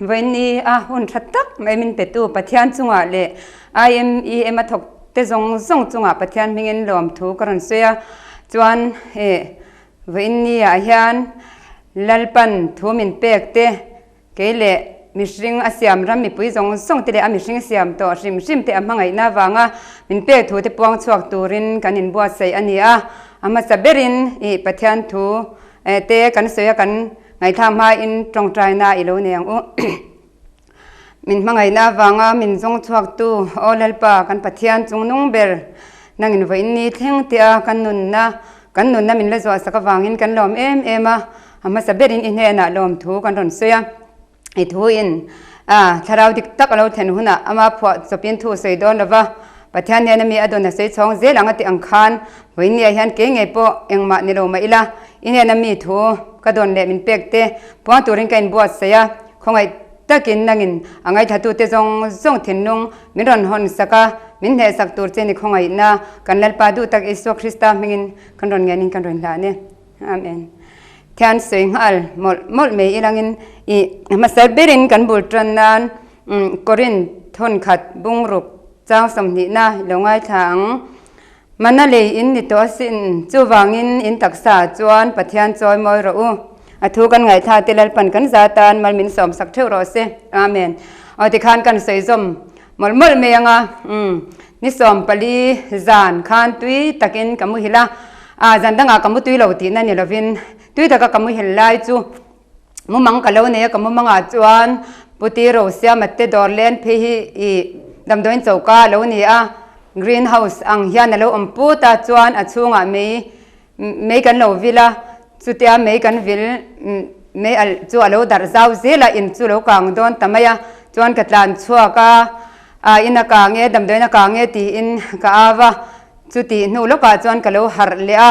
Vawiin a hun tha tak mai min petu Pathian chungah leh IMEM a thawk te zawng zawng chungah Pathian hmingin lawmthu ka rawn sawi a. Chuan he vawiin ah hian Lalpan thu min pek te, kei leh mihring a siam ram mipui zawng zawng te leh a mihring siam tawh hrim hrim te a hmangaihna avanga min pek thu te puang chhuak turin kan inbuatsaih a ni a. A hmasa berin ih Pathian thu te kan sawi a kan Ngaithla hmain tawngtaina i lo nei ang u. Min hmangaihna avanga min zawng chhuaktu Aw Lalpa kan Pathian chung nung ber nangin vawiin ni thleng tia kan nunna kan nunna min la zuahsak avangin kan lawm em em a, a hmasa berin i hnenah lawmthu kan rawn sawi a. I thuin a thlarau dik tak a lo thlen hunah ama phuah chawpin thu sawi dawn lova, Pathian hnena mi a dawn a sawi chhawng zel ang a tih ang khan vawiinniah hian kei ngei pawh engmah ni lo mah ila, i hnena mi thu ka dawn leh min pek te puang turin ka inbuatsaih a, khawngaih takin nangin a ngaihthlatute zawng zawng thinlung min rawn hawn sak a, min hnehsak tur che ni khawngaihna kan Lalpa duh tak Isua Krista hmingin kan rawn ngenin kan rawn hlan e. Amen. Thian sawi nghal mawlh mawlh mai ilangin i hmasa berin kan bul tan nan Korinth thawnkhat bungruk chang sawmhnihna i lo ngaithla ang. Mana lei in ni tawh asin, chuvangin in taksa chuan Pathian chawi mawi rawh u. A thu kan ngaithla te Lalpan kan za tan mal min sawmsak theuh rawh se. Amen. Aw tikhan kan sawi zawm mawlh mawlh mai ang a, ni 14 zan khan tui takin ka muhil a, a zan dangah ka mu tui lo tihna ni lovin tui taka ka muhil lai chu mumang ka lo nei a, ka mumangah chuan Puti Rosiama te dawr len phei hi i damdawiin choka a lo ni a, green house ang hian a lo awm put a, chuan a chhungah mei mei kan lo vil a, chutia mei kan vil mei alh chu a lo darh zau zel a, in chu lo kang dawn ta mai a, chuan ka tlan chhuak a, a in a kang e, damdawiin a kang e tiin ka au a, chutih hnu lawkah chuan ka lo harh leh a,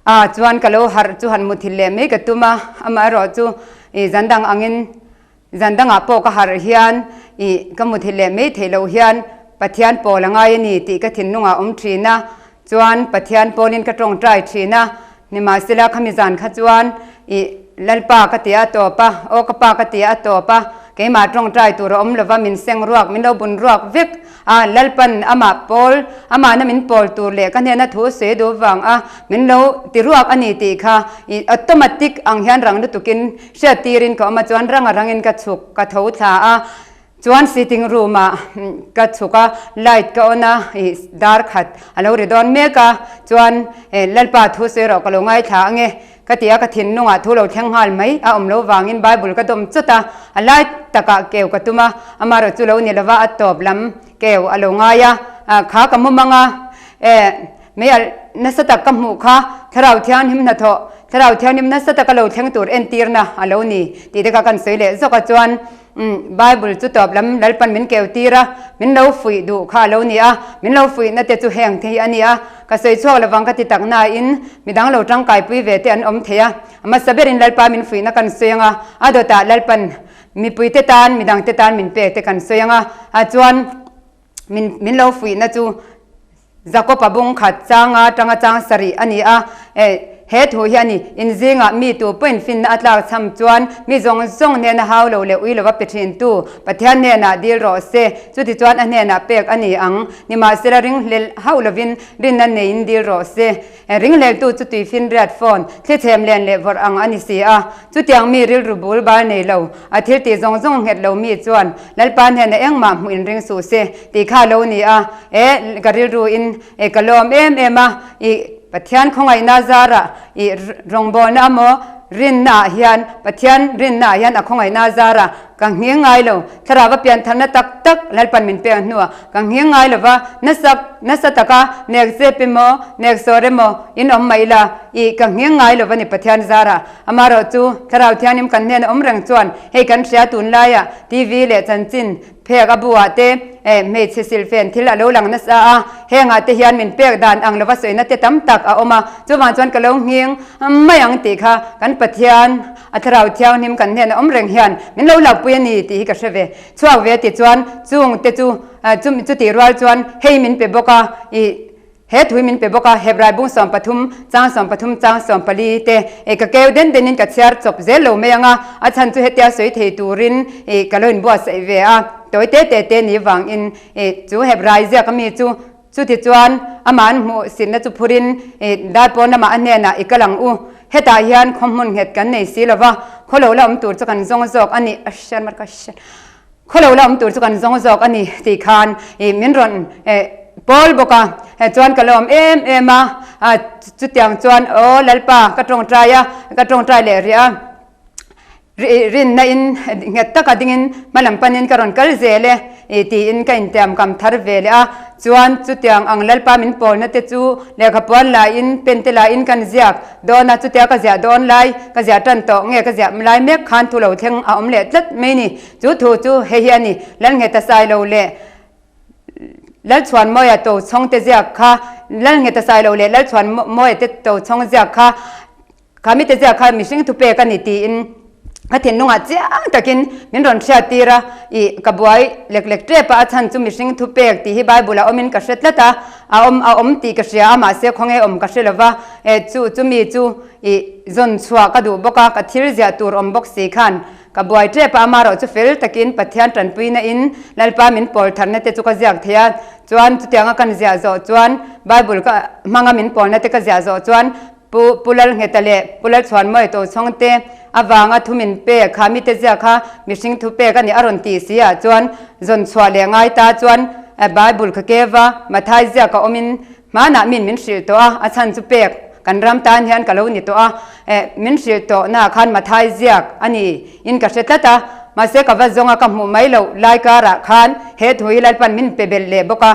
a chuan ka lo harh chu han muthilh leh mai ka tum a, amaherawh chu ih zan dang angin zan dangah pawh ka harh hian ih ka muthilh leh mai theih loh hian Pathian pawl a ngai a ni tih ka thinlungah awm thin a, chuan Pathian pawlin ka tawngtai thin a, nimahsela khami zan kha chuan ih Lalpa ka ti a tawp a, aw ka pa ka ti a tawp a, keimah tawngtai tur a awm lova min seng ruak, min lo bun ruak vek a, Lalpan amah pawl, amahna min pawl tur leh ka hnena thu sawi duh vang a min lo ti ruak a ni tih kha ih automatic ang hian rang lutukin hriat tirin ka awm a, chuan ranga rangin ka chhuk ka tho thla a. Chuan sitting room ah ka chhuk a, light ka on a, ih dar khat a lo ri dawn mek a, chuan Lalpa thu sawi rawh ka lo ngaithla ange ka ti a, ka thinlungah thu lo thleng nghal mai a awm lo vangin Bible ka dawm chawt a, a lai takah keu ka tum a, amaherawh chu lo ni lova a tawp lam keu a lo ngai a, kha ka mu mang a, mei alh nasa tak ka hmuh kha Thlarau Thianghlim hnathawh, Thlarau Thianghlim nasa taka lo thleng tur entirna a lo ni tih te kha kan sawi leh zawk a, chuan Umm, Bible chu tawp lam Lalpan min keu tir a, min lo fuih duh kha a lo ni a, min lo fuihna te chu heng te hi a ni a, ka sawi chhuak lovang ka ti tak nain midang lo tangkaipui ve te an awm thei a, a hmasa berin Lalpa min fuihna kan sawi ang a, a dawtah Lalpan mipui te tan midang te tan min pek te kan sawi ang a, a chuan min min lo fuihna chu Jakob-a bung khat changa tanga chang sarih a ni a, eh, he thu hi a ni, In zingah mi tu pawhin finna a tlak cham chuan mi zawng zawng hnena hau lo leh ui lova pe thintu Pathian hnenah dil rawh se, chutichuan a hnenah pek a ni ang. Nimahsela ringhlel hauh lovin rinna neiin dil rawh se. Ringhleltu chu tuifinriat phone, thlichhem len leh vawrh ang a ni si a. Chutiang mi rilru bul bal nei lo, a thil tih zawng zawng nghet lo mi chuan Lalpa hnenah engmah hmuh in ring suh se tih kha lo ni a. E, ka rilru in e ka lawm em em a, i Pathian khawngaihna zarah i rawngbawlna amaw rinna ah hian Pathian rinna ah hian a khawngaihna zarah ka nghing ngai lo. Thlarau a piantharna tak tak Lalpan min pek hnuah ka nghing ngai lova, nasa nasa taka nek zep emaw nek sawr emaw in awm mai ila i ka nghing ngai lova ni Pathian zarah. Amaherawh chu Thlarau Thianghlim kan hnena awm reng chuan hei kan hria tunlaia TV leh chanchin phek a buah te eh hmeichhe silfen thil a lo lang nasa a, hengah te hian min pek dan ang lova sawina te tam tak a awm a, chuvang chuan ka lo nghing mai ang tih kha kan Pathian a Thlarau Thianghlim kan hnena awm reng hian min lo hlauhpui a ni tih hi ka hre ve chhuak ve ti chuan chung te chu chumi chutih rual chuan hei min pe bawk a ih. He thui min pe bawk a, Hebrai bung 13, chang 13, chang 14 te ka keu den denin ka chhiar chawp zel lo mai ang a, a chhan chu hetia sawi thei turin ka lo inbuatsaih ve a, tawi te te te ni vangin chu Hebrai ziak ami chu chutichuan amah an hmuh sitna chu phurin dar pawn lamah a hnenah i kal ang u, hetah hian khaw hmun nghet kan nei si lova, khaw lo la awm tur chu kan zawng zawk a ni. Khaw lo la awm tur chu kan zawng zawk a ni tih khan ih min rawn pawl bawk a, chuan ka lawm em em a, chutiang chuan aw Lalpa ka tawngtai a, ka tawngtai leh rih a, rinna in nghet taka dingin hmalam panin ka rawn kal zel e tiin ka intiam kam thar ve leh a, chuan chutiang ang Lalpa min pawlna te chu lehkha puan laiin pen te laiin kan ziak dawn a, chutia ka ziah dawn lai ka ziah tan tawh nge ka ziah lai mek khan thu lo thleng a awm leh tlat mai ni. Chu thu chu hei hi a ni, Lalngheta Sailo leh Lalchhuanmawia Tochhawng te ziak kha, Lalngheta Sailo leh Lalchhuanmawia te Tochhawng ziak kha, kha mite ziak kha mihring thupek a ni tiin ka thinlungah chiang takin min rawn hriattir a, ih ka buai lek lek tep a, a chhan chu mihring thupek tih hi Bible ah awmin ka hre tlat a, a awm a awm tih ka hria a, mahse khawnge awm ka hre lo va, eh chu chumi chu ih zawn chhuah ka duh bawk a, ka thil ziah tur awm bawk si khan Ka buai tep a, amarawh chu fel takin Pathian tanpuina in Lalpa min pawl tharna te chu ka ziak thei a, chuan chutianga kan ziah zawh chuan Bible ka hmanga min pawlna te ka ziah zawh chuan Pu Pu Lalngheta leh Pu Lalchhuanmawia Tochhawng te avanga thu min pek kha mite ziak kha mihring thu pek a nih a rawn tih si ah chuan zawn chhuah leh ngai ta chuan Bible ka keva Mathai ziak a awmin Hmanah min min hrilh tawh a, a chhan chu pek kan ram tan hian ka lo ni tawh a, eh, min hrilh tawh na khan Mathai ziak a ni in ka hre tlat a, mahse ka va zawng a ka hmuh mai loh lai karah khan he thu hi Lalpan min pe belh leh bawk a,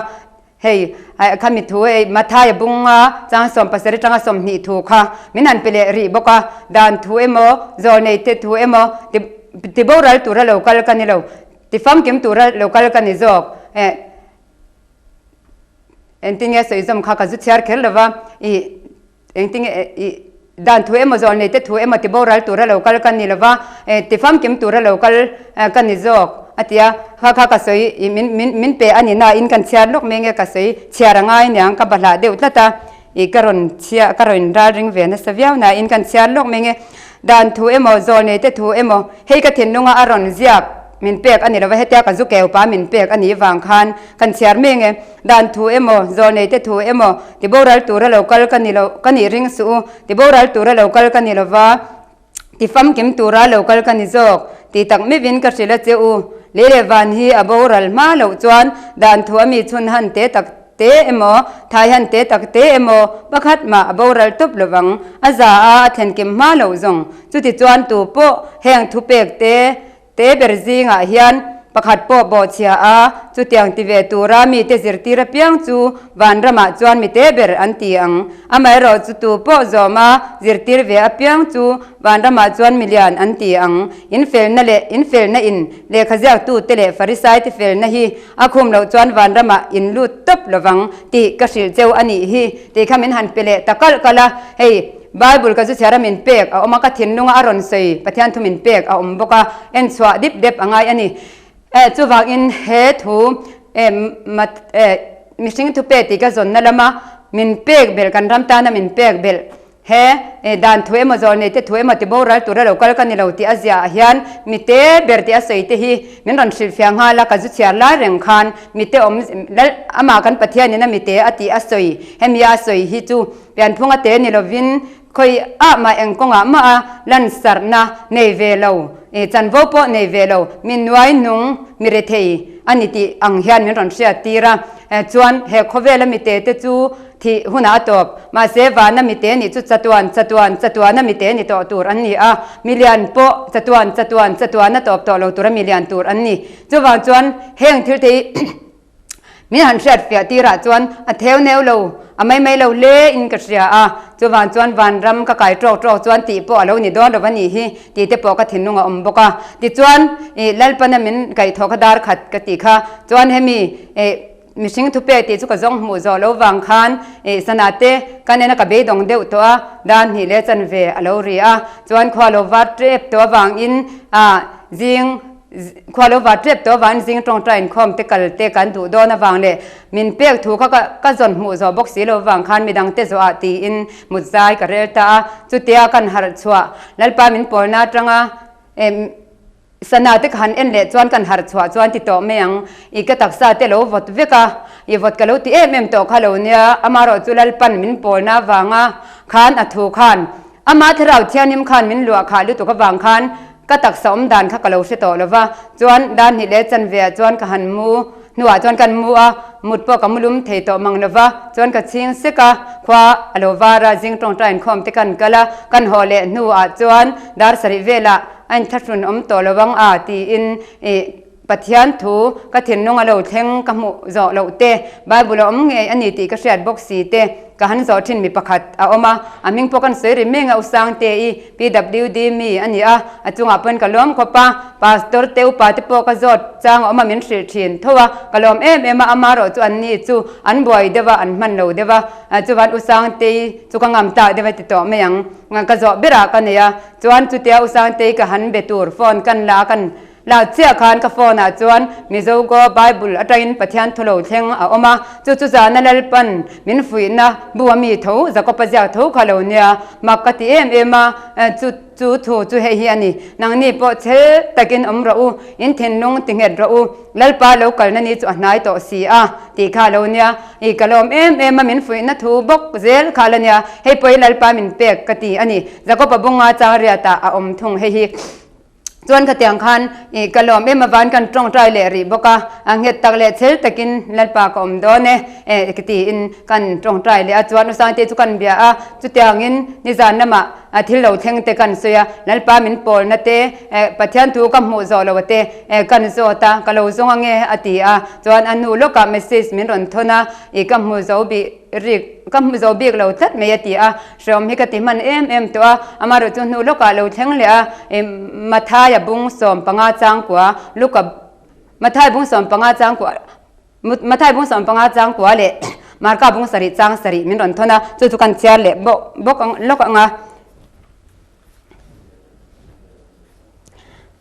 hei, eh, khami thu hei Mathai a bung a chang 70 atanga 20 thu kha min han pe leh rih bawk a, dan thu emaw, zawlnei te thu emaw ti ti boral tura lo kal ka ni lo, ti famkim tura lo kal ka ni zawk, eh. Engtinge sawizawm kha ka zu chhiar kher lova, ih engtinge ih dan thu emaw zawlnei te thu emaw ti boral tura lo kal ka ni lova, eh ti famkim tura lo kal ka ni zawk a ti a, kha kha ka sawi ih min min min pe a ni na in kan chhiar lawk mai nge ka sawi chhiar a ngai niang ka bahlah deuh tlat a, ih ka rawn chhia ka rawn ralring ve nasa viau na in kan chhiar lawk mai nge dan thu emaw zawlnei te thu emaw hei ka thinlunga a rawn ziak min pek a ni lova hetia ka zu keu pa min pek a nih vang khan kan chhiar mai nge dan thu emaw zawlnei te thu emaw ti boral tura lo kal ka ni lo ka nih ring suh u ti boral tura lo kal ka ni lova Ti famkim tura lo kal ka ni zawk tih tak meuhin ka hrilh a che u. Lei leh van hi a boral hma loh chuan dan thu a mi chhun han te tak te emaw, thai han te tak te emaw pakhat mah a boral tawp lovang. A za a a thlenkim hma loh zawng. Chuti chuan tu pawh heng thupek te Te ber zingah hian pakhat pawh bawhchhia a, chutiang ti ve tura mite zirtir apiang chu vanramah chuan mite ber an ti ang. Amaherawh chu tu pawh zawma zirtir ve apiang chu vanramah chuan milian an ti ang. In felna leh in felna in lehkha ziaktute leh Farisaite felna hi a khum loh chuan vanramah in lut tawp lovang tih ka hrilh cheu a nih hi tih kha min han pe leh ta kalh kalh a. Hei. Bible ka zu chhiar a min pek a awm a, ka thinlunga a rawn sawi Pathian thu min pek a awm bawk a, en chhuah dip dep a ngai a ni. Eh, chuvangin he thu eh mat eh mihring thu pe tih ka zawnna lama min pek belh kan ram tana min pek belh he eh dan thu emaw zawlnei te thu emaw ti boral tura lo kal ka ni lo tih a ziah ah hian mite ber tih a sawi te hi min rawn hrilhfiah nghal a, ka zu chhiar lai reng khan mite awm lal amah kan Pathianin a mite a tih a sawi hemi a sawi hi chu Pianphunga te ni lovin khawi ah mah eng kawngah mah a lansarhna nei ve lo, chanvo pawh nei ve lo, mi nuai nung, mi rethei a ni tih ang hian min rawn hriat tir a. Chuan he khawvela mite te chu thih hunah a tawp, mahse vana mite nih chu chatuan, chatuan, chatuana mite ni tawh tur an ni a, milian pawh chatuan, chatuan, chatuana tawp tawh lo tura milian tur an ni. Chuvang chuan heng thil te hi Min han hriat fiah tirah chuan a theu neu lo, a mai mai lo hle in ka hria a, chuvang chuan vanram ka kai tawk tawk chuan tih pawh a lo ni dawn lo a nih hi tih te pawh ka thinlung a awm bawk a. Tichuan ih Lalpana min kaihthawh kha dar khat ka tih kha chuan hemi ih mihring thupe tih chu ka zawng hmuh zawh lo vang khan ih sana te ka nena ka beidawng deuh tawh a, dar hnih leh chanve a lo ri a, chuan khua lo var tep tawh avangin ah zing. Khua lo va tep tawh avangin zing tawngtai inkhawm te kal te kan duh dawn avang leh min pek thu kha ka zawn hmuh zawh bawk si lo avang khan midang te zawhah tiin mut zai ka rel ta a. Chutia kan harh chhuah Lalpa min pawlna atanga sana te ka han en leh chuan kan harh chhuah chuan ti tawh mai ang i ka taksa te lo vawt vek a, i vawt ka lo ti em em tawh kha lo nia, amaherawh chu Lalpan min pawlna avanga khan a thu khan Amah Thlarau Thianghlim khan min luah khah lutuk avang khan ka taksa awm dan kha ka lo hre tawh lo va, chuan dan hnih leh chanve ah chuan ka han mu hnuah chuan kan mu a, mut pawh ka mu lum thei tawh mang lo va, chuan ka chhing sek a, khua a lo var a, zing tawngtai inkhawm te kan kal a, kan haw leh hnuah chuan dar sarih velah a inthlahrun awm tawh lo ang a tiin ih Pathian thu ka thinlung a lo thleng ka hmuh zawh loh te, Bible a awm ngei a ni tih ka hriat bawk si te, ka han zawh thin mi pakhat a awm a, a hming pawh kan sawi ri meng a, U Sangte i PWD mi a ni a, a chungah pawhin ka lawm khawp a, Pastor te upa te pawh ka zawt chang a awm a min hrilh thin tho a, ka lawm em em a, amarawh chu an ni chu an buai deuh a, an hman lo deuh a, chuvan U Sangte i chu ka ngam tak deuh a ti tawh mai ang, ka zawh berah ka nei a, chuan chutia U Sangte i ka han be tur phone kan la a kan Lau chiah khan ka phone ah chuan Mizo Go Bible atangin Pathian thu lo thleng a awm a, chu chu zana Lalpan min fuihna bu a mi tho Jakob-a ziak tho kha lo nia, mak ka ti em em a, chu chu thu chu hei hi a ni, Nangni pawh chhel takin awm rawh u, in thinlung ti nghet rawh u, Lalpa lo kalna ni chu a hnai tawh si a, tih kha lo nia, i ka lawm em em a min fuihna thu bawk zel kha la nia, hei pawh hi Lalpa min pek ka ti a ni, Jakob-a bunga chang riatah a awm thung hei hi. Chuan khatiang khan i ka lawm em avan kan tawngtai leh rih bawk a, a nghet tak leh chhel takin Lalpa ka awm dawn e eh ka tiin kan tawngtai leh a, chuan U Sangte chu kan bia a, chutiangin nizan lamah a thil lo thleng te kan sawi a, Lalpa min pawlna te eh Pathian thu ka hmuh zawh lo te eh kan zawt a, ka lo zawng ange a ti a, chuan a hnu lawkah message min rawn thawn a, i ka hmu zo bih rik ka hmu zo bik lo tlat mai a ti a. Hreawm hi ka ti hman em em tawh a, amaherawh chu hnu lawkah lo thleng leh a, i Mathaia bung 15 changkua, Luka Mathai bung 15 changkua, Mathai bung 15 changkua leh Marka bung sarih chang sarih min rawn thawn a, chu chu kan chhiar leh bawk bawk ang lawk ang a.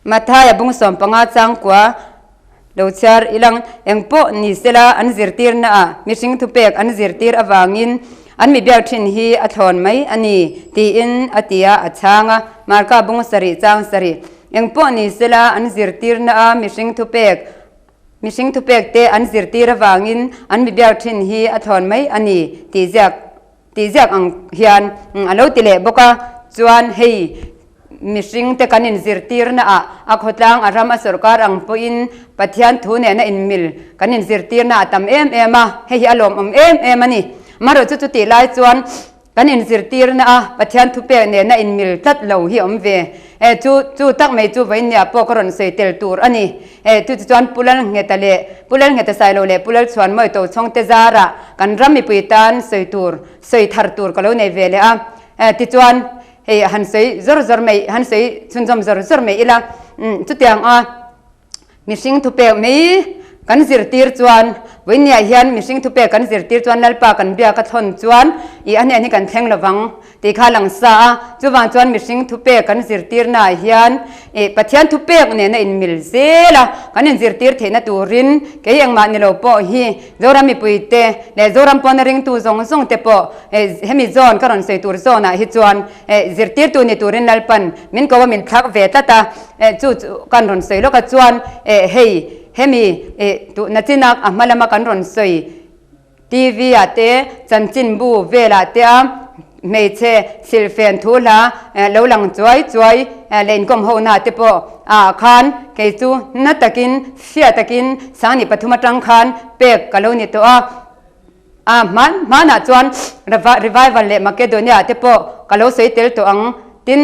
Mathaia bung 15 changkua lo chhiar ilang eng pawh ni sela an zirtirna ah mihring thupek an zirtir avangin an mi biak thin hi a thlawn mai a ni tiin a ti a, a chhang a. Marka bung sarih chang sarih eng pawh ni sela an zirtirna a mihring thupek mihring thupek te an zirtir avangin an mi biak thin hi a thlawn mai a ni tih ziak Tih ziak ang hian a lo ti leh bawk a, chuan hei mihring te kan inzirtirna ah a khawtlang a ram a sawrkar ang pawhin Pathian thu nena inmil kan inzirtirna a tam em em a, hei hi a lawmawm em em a ni. Amaherawh chu chutih lai chuan kan inzirtirna a Pathian thupek nena inmil tlat lo hi a awm ve. E chu chu tak mai chu vawinia pawh ka rawn sawi tel tur a ni. E chu chu chuan Pu Lalngheta leh Pu Lalngheta Sailo leh Pu Lalchhuanmawi Tochhawngte zarah kan ram mipui tan sawi tur sawi thar tur ka lo nei ve leh a. E tichuan hei han sawi zawr zawr mai han sawi chhunzawm zawr zawr mai ila umm chutiang a mihring thupek mai kan zirtir chuan vawinia hian mihring thupek kan zirtir chuan Lalpa kan biak a thlawn chuan ih a hnen hi kan thleng lovang. Tih kha lang sa a, chuvang chuan mihring thupek kan zirtirnaah hian ih Pathian thupek nena inmil zel a, kan inzirtir theihna turin kei engmah ni lo pawh hi Zoram mipuite leh Zoram pawna ringtu zawng zawng te pawh ih hemi zawn ka rawn sawi tur zawnah hi chuan ih zirtirtu ni turin Lalpan min ko a min thlak ve tlat a, ih chu chu kan rawn sawi lawk a chuan ih hei hemi ih tuhna chinak a hma lama kan rawn sawi TV ah te, chanchinbu velah te a hmeichhe silhfen thu hla lo lang chuai chuai leh inkawm ho na te pawh ah khan kei chu na takin hriat takin sangni pathum atang khan pek ka lo ni tawh a. A hman hmanah chuan revival leh Makedonia te pawh ka lo sawi tel tawh ang. Tin,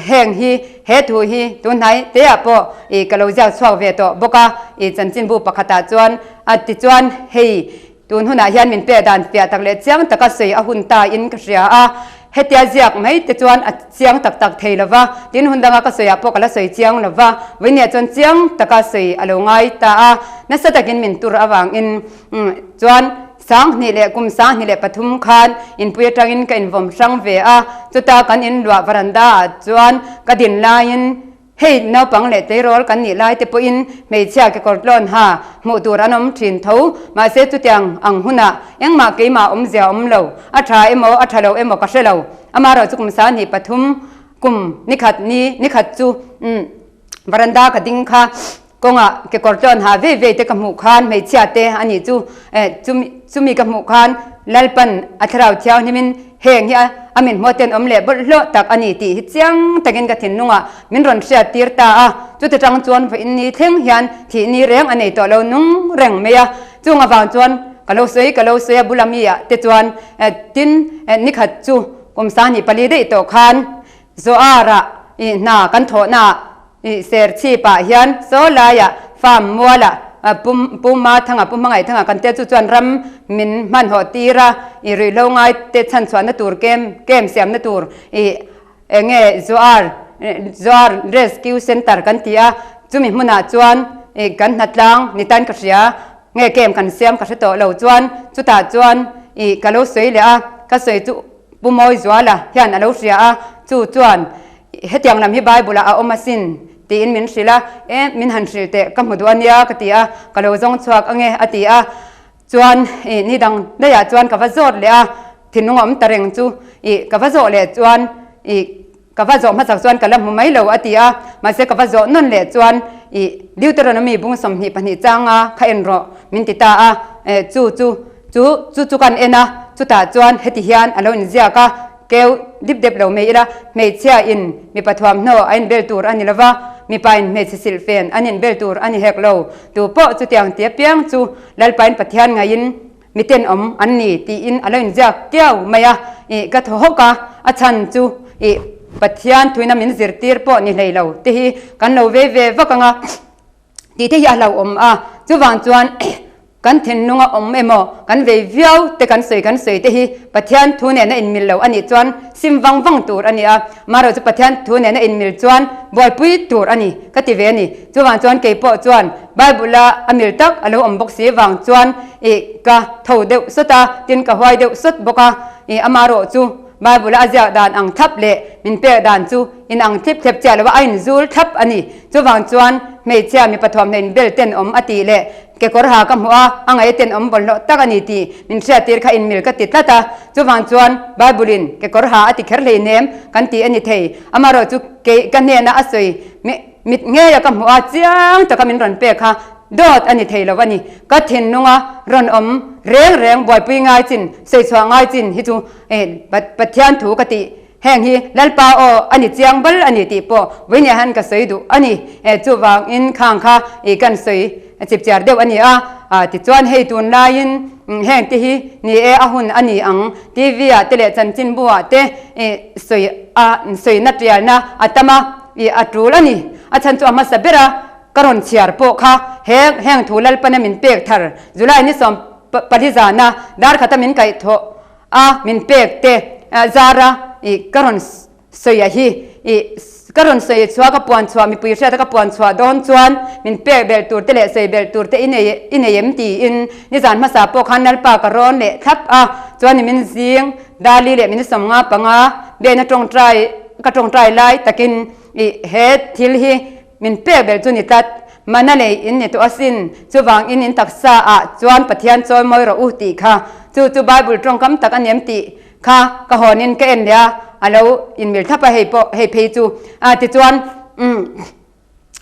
heng hi he thu hi tunhnai teah pawh i ka lo ziak chhuak ve tawh bawk a, i chanchinbu pakhatah chuan a tichuan hei tun hunah hian min pek dan fiah tak leh chiang taka sawi a hun ta in ka hria a, hetia ziak mai te chuan a chiang tak tak thei lo va, tin hun danga ka sawiah pawh ka la sawi chiang lo va, vawinia chuan chiang taka sawi a lo ngai ta a, nasa takin min tur avangin chuan 2000 leh kum 2003 khan inpui atangin ka invawm hrang ve a, chuta kan inluah varanda ah chuan ka din laiin. Hei naupang leh tleirawl kan nih lai te pawhin hmeichhia kekawr tlawn ha hmuh tur an awm thin tho. Mahse chutiang ang hunah engmah keimah awmzia awm lo, a tha emaw a tha lo emaw ka hre lo. Amaherawhchu kum sahnih pathum kum nikhat ni nikhat chu umm varanda ka ding kha kawngah kekawr tlawn ha vei vei te ka hmuh khan hmeichhia te a nih chu eh chumi chumi ka hmuh khan Lalpan a thlarau thianghlimin heng hi a min hmuat ten awm leh bawlhhlawh tak a ni tih hi chiang takin ka thinlungah min rawn hriat tir ta a. Chuti tang chuan vawiin ni thleng hian thih ni reng a nei tawh lo nung reng mai a. Chung avang chuan ka lo sawi ka lo sawi a bula mi ah te chuan tin nikhat chu kum 24 daih tawh khan Zoar-ah i hna kan thawhnaah i Serchhip-ah hian saw laiah farm mualah Pu Pu Mathanga Pu Hmangaihthanga kan tia chu chuan ram min hmanhawh tir a, i ruihhlo ngai te chhanchhuahna tur kem kem siamna tur i eng nge Zoar Zoar Rescue Centre kan ti a, chumi hmunah chuan i kan hnatlang ni tan ka hria nge kem kan siam ka hre tawh lo chuan chutah chuan i ka lo sawi leh a, ka sawi chu Pu Mawizuala hian a lo hria a, chu chuan, Hetiang lam hi Bible-ah a awm asin, tiin min hrilh a, E, min han hrilh teh, ka hmu duh a nia, ka ti a, ka lo zawng chhuak ange, a ti a. Chuan, ih, ni dang daihah chuan ka va zawt leh a, thinlung a awm ta reng chu, ih, ka va zawh leh chuan, ih, Ka va zawh hmasak chuan ka la hmu mai lo a ti a, mahse ka va zawh nawn leh chuan i Deuteronomy bung 22 changa kha en rawh min ti ta a, eh chu chu chu chu chu kan en a, chutah chuan heti hian a lo inziak a, keu dip dep lo mai ila, hmeichhia in mipa thuamhnaw a inbel tur a ni lova, mipa in hmeichhe silhfen an inbel tur a ni hek lo, tu pawh chutiang ti apiang chu Lalpain Pathian ngaiin Miten awm an ni tiin a lo inziak kiau mai a, ih ka thaw hawk a, a chhan chu ih Pathian thuina min zirtir pawh ni hlei lo te hi kan lo vei ve vak ang a tih te hi a hlauhawm a, chuvang chuan kan thinlung a awm emaw kan vei viau te kan sawi kan sawi te hi Pathian thu nena inmil lo a nih chuan sim vang vang tur a ni a, marawh chu Pathian thu nena inmil chuan buaipui tur a ni ka ti ve a ni. Chuvang chuan kei pawh chuan Bible-a a mil tak a lo awm bawk si vang chuan ih ka tho deuh sawt a, tin ka huai deuh sawt bawk a, ih amarawh chu Bible-a a ziak dan ang thlap leh min pek dan chu inang thlip thlep chiah lo a, a inzul thlap a ni. Chuvang chuan hmeichhia mipa thuamhnaw inbel tenawm a tih leh kekawr ha ka hmuh a, a ngaih tenawm bawlhhlawh tak a ni tih min hriattir kha inmil ka ti tlat a. Chuvang chuan Bible-in kekawr ha a ti kher hleinem kan ti a ni thei. Amarawh chu kei ka hnena a sawi Mit ngeia ka hmuh a, chiang taka min rawn pek kha dawt a ni thei lo a ni. Ka thinlunga rawn awm reng reng buaipui ngai chin, sawichhuah ngai chin hi chu Pathian thu ka tih heng hi Lalpa aw a ni chiang bal a ni tih pawh vawinia hian ka sawi duh a ni. Chuvangin khang kha kan sawi chipchiar deuh a ni a, tichuan hei tunlaiin heng te hi ni e a hun a ni ang. TV ah te leh chanchinbu ah te sawi a sawina tialna a tam a. I a tul a ni. A chhan chu a hmasa ber a, ka rawn chhiar pawh kha he heng thu Lalpana min pek thar July ni 14 zana dar khata min kaih thawh a min pek te zara i ka rawn sawi a hi i ka rawn sawi chhuah ka puan chhuah mipui hriata ka puan chhuah dawn chuan min pek belh tur te leh sawi belh tur te i nei i nei em tiin nizan hmasa pawh khan Lalpa ka rawn leh thlap a chuan i min zing Dali leh min 55 biakna tawngtai ka tawngtai lai takin i he thil hi min pek ber chu ni tlat. Mana lei in ni tawh asin, chuvang in in taksa ah chuan Pathian chawi mawi rawh u tih kha chu chu Bible tawngkam tak a ni em tih kha ka hawn in ka en leh a, a lo inmil thlap a hei pawh hei phei chu a tichuan umm.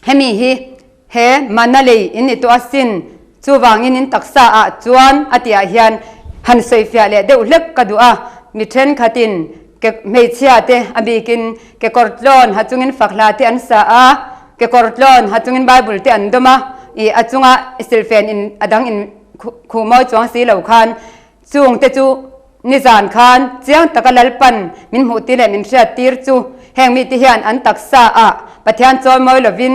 Hemi hi he mana lei in ni tawh asin, chuvangin in taksa ah chuan a tihah hian han sawifiah leh deuh hlek ka duh a, mi thenkhatin ke hmeichhia te a bikin kekawr tlawn ha chungin fakhla te an sa a, kekawr tlawn ha chungin Bible te an dawm a, ih a chunga silhfen in a dang in khuh mawi chuang si lo khan Chung te chu nizan khan chiang taka Lalpan min hmuhtir leh min hriattir chu heng mite hian an taksa ah Pathian chawimawi lovin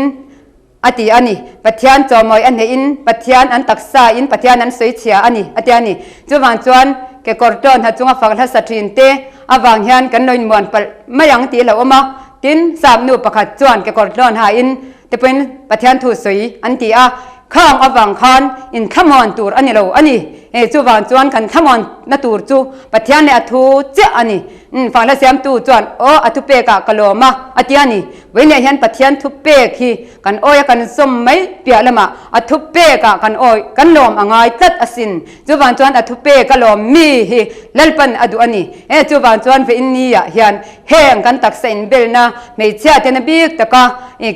a ti a ni. Pathian chawimawi a hnehin Pathian an taksa in Pathian an sawi chhia a ni a ti a ni. Chuvang chuan kekawr tawn ha chunga fak hlasa thin te avang hian kan lo inmuan palh mai ang tih hlauhawm a. Tin, sap nu pakhat chuan kekawr tlawn ha in te pawhin Pathian thu sawi an ti a. Khang avang khan in thlamuan tur a ni lo a ni. Hei chuvang chuan kan thlamuanna tur chu Pathian leh a thu chiah a ni. Umm Fahla siamtu chuan aw a thupekah ka lawm a a ti a ni. Vawiinah hian Pathian thupek hi kan awi a kan zawm mai piah lamah a thupekah kan awi kan lawm a ngai tlat asin. Chuvang chuan a thupek a lawm mi hi Lalpan a duh a ni. Hei chuvang chuan vawiin niah hian heng kan taksa inbelna hmeichhia tena bik taka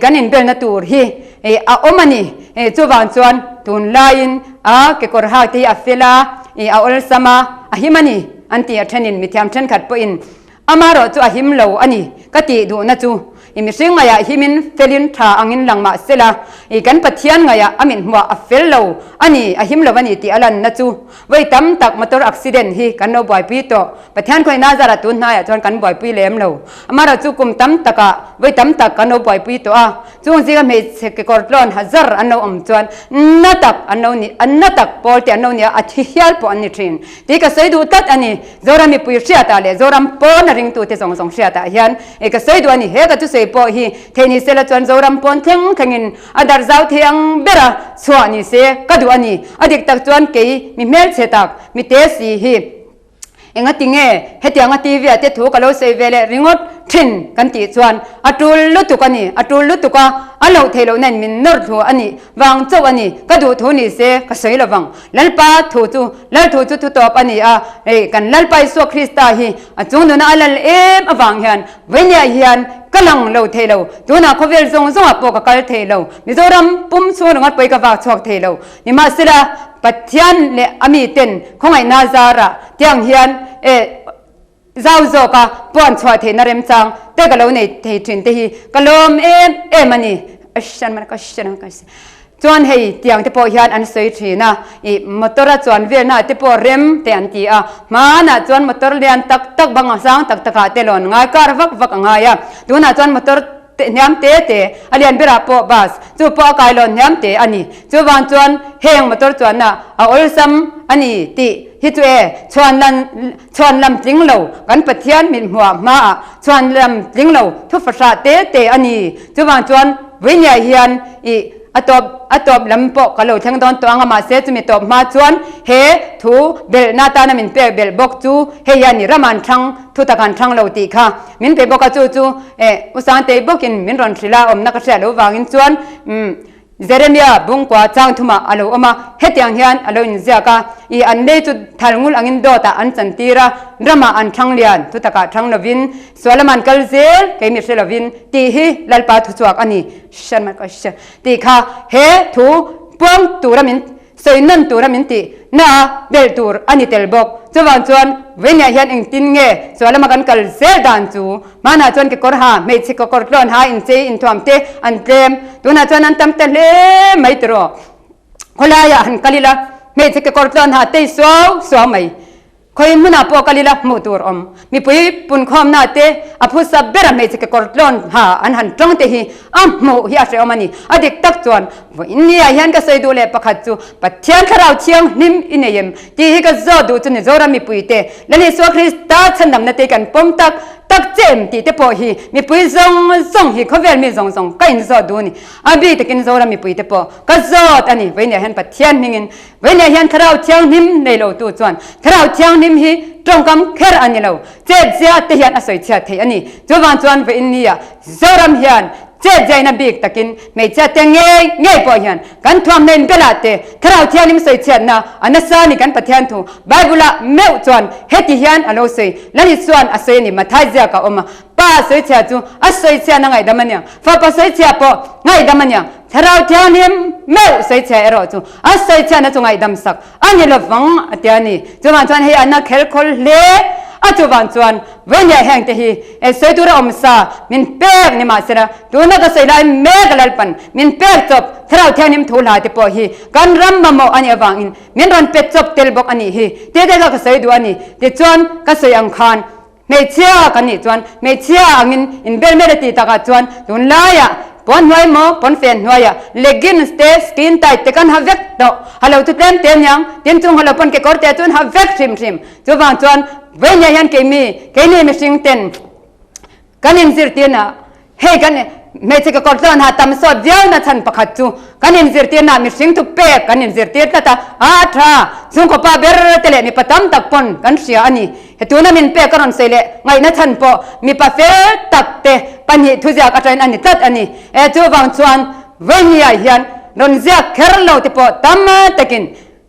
kan inbelna tur hi a awm a ni. Chuvang chuan tunlaiin a kekawr hak te hi a fel a, a awlsam a, a him a ni an ti a thenin mithiam thenkhat pawhin amaherawh chu a him lo a ni ka tih duhna chu i mihring ngaihah himin felin tha angin lang mah sela i kan Pathian ngaihah a mithmuah a fel lo a ni, a him lo a ni tih a lanna chu vawi tam tak motor accident hi kan lo buaipui tawh. Pathian khawihna zarah tun hnaiah chuan kan buaipui lem lo. Amaherawh chu kum tam takah vawi tam tak kan lo buaipui tawh a. Chung zinga hmeichhe kekawr tlawn hazar an lo awm chuan na tak an lo ni, an na tak pawl te an lo ni a, a thi hial pawh an ni thin. Tih ka sawi duh tlat a ni. Zoram mipui hriatah leh Zoram pawn a ringtute zawng zawng hriatah hian ka sawi duh a ni. He ka thusawi pawh hi thei ni sela chuan Zoram pawn thleng thlengin a darh zau thei ang bera chhuah ni se ka duh a ni. A dik tak chuan kei mi hmelchhe tak, mi te si hi. Engati nge hetianga TV ah te thu ka lo sawi ve leh ringawt thin kan tih chuan a tul lutuk a ni, a tul lutuk a, a loh theih lohna in min nawr thlu a nih vang chauh a ni, ka duh thu ni se ka sawi lo vang. Lalpa thu chu Lal thu chu thutawp a ni a, hei kan Lalpa Isua Krista hi a chung nuna a lal em avang hian vawinia hian ka lang lo thei lo, tunah khawvel zawng zawngah pawh ka kal thei lo, Mizoram pum chhung ringawt pawhin ka vak chhuak thei lo. Nimahsela, Pathian leh a miten khawngaihna zarah tiang hian e zau zawka puan chhuah theihna remchang te ka lo nei thei thin te hi ka lawm em em a ni. Chuan hei tiang te pawh hian an sawi thin a, i motor a chuan velna te pawh rem te an ti a, hmanah chuan motor lian tak tak bang sang tak takah te lawn ngai kar vak vak a ngai a, tunah chuan motor Hniam te te, a lian berah pawh bus, chu pawh a kailawn hniam te a ni. Chuvang chuan heng motor chuanna a awlsam a ni tih hi chu e, chhuan lan chhuan lam tling lo kan Pathian mit hmuah hmaah chhuan lam tling lo thu fahrah te te a ni. Chuvang chuan Vawinia hian i a tawp a tawp lam pawh ka lo thleng dawn tawh ang a, mahse chumi tawp hma chuan he thu belhna atana min pek belh bawk chu hei hian i ram an thlang thu tak an thlang lo tih kha min pe bawk a, chu chu eh U Sangtei bawkin min rawn hrilh a, awmna ka hriat loh vangin chuan umm Jeremia bungkua chang thumah a lo awm a, hetiang hian a lo inziak a, i an lei chu thal ngul angin dawtah an chantir a, ramah an thlang lian, thu takah thlang lovin, sual lam an kal zel, kei mi hre lovin, tih hi Lalpa thuchhuak a ni, tih kha he thu puang tura min Sawi nawn tura min tih na a belh tur a ni tel bawk. Chuvang chuan Vawinia hian engtin nge chhuah lama kan kal zel dan chu hmanah chuan kekawr ha, hmeichhe kekawr tlawn ha inchei inthuam te an tlem. Tunah chuan an tam ta hle mai tiraw. Khawlaiah han kal ila hmeichhe kekawr tlawn ha tei suau suau mai. Khawi hmunah pawh kal ila hmuh tur awm. Mipui punkhawmna te a phusa bera hmeichhe kekawr tlawn ha an han tawng te hi a hmuh hi a hrehawm a ni. A dik tak chuan vawiin ni ah hian ka sawi duh leh pakhat chu Pathian Thlarau Thianghlim i nei em tih hi ka zawt duh chu ni Zoram mipui te Lal Isua Krista chhandamna te kan pawm tak tak che em tih te pawh hi mipui zawng zawng hi khawvel mi zawng zawng ka inzawt duh a ni. A bik takin Zoram mipui te pawh ka zawt a ni. Vawiin ah hian Pathian hmingin Veinia hian Thlarau Thianghlim nei lo tu chuan Thlarau Thianghlim hi tawngkam kher a ni lo, chetzia te hian a sawi chhiat thei a ni. Chuvang chuan Veinia Zoram hian chetziaina bik takin hmeichhia te ngei ngei pawh hian kan thuamhnain belah te Thlarau Thianghlim sawi chhiatna a nasa a ni kan Pathian thu Bible ah meuh chuan heti hian a lo sawi Lal Isuan a sawi a ni Mathai ziak a awm a Pa sawichhia chu a sawichhian a ngaihdam a niang, Fapa sawichhia pawh ngaihdam a niang, Thlarau Thianghlim meuh sawichhia erawh chu a sawichhiana chu ngaihdam sak a ni lovang a ti a ni. Chuvang chuan hei an a khelkhawl hle a, chuvang chuan Vawinia heng te hi e sawi tura awm sa min pek ni mahsela tuna ka sawi lai mek a Lalpan min pek chawp Thlarau Thianghlim thu hla te pawh hi kan ram mamawh a nih avangin min rawn pe chawp tel bawk a nih hi tih te kha ka sawi duh a ni. Tichuan ka sawi ang khan Hmeichhia kan nih chuan hmeichhia angin inbel mel a tih takah chuan tunlaiah pawn hnuai maw pawn fen hnuaiah leggings te skin tight te kan ha vek tawh ha lo chu tlem te aniang tin chung ha lo pawn kekawr te chuan ha vek hrim hrim chuvang chuan vawinia hian keimi keini mihring ten kan inzirtirna. Hei kan hmeichhe kekawr tlawn ha tam sawt viau na chhan pakhat chu kan inzirtirna mihring thu pek kan inzirtir tlat a, a tha chhungkaw pa ber te leh mipa tam tak pawn kan hria a ni. He tuna min pek ka rawn sawi leh ngaihna chhan pawh mipa fel tak te pahnih thuziak atangin a ni tlat a ni. E chuvang chuan Vawinia hian rawn ziak kher lo te pawh tam takin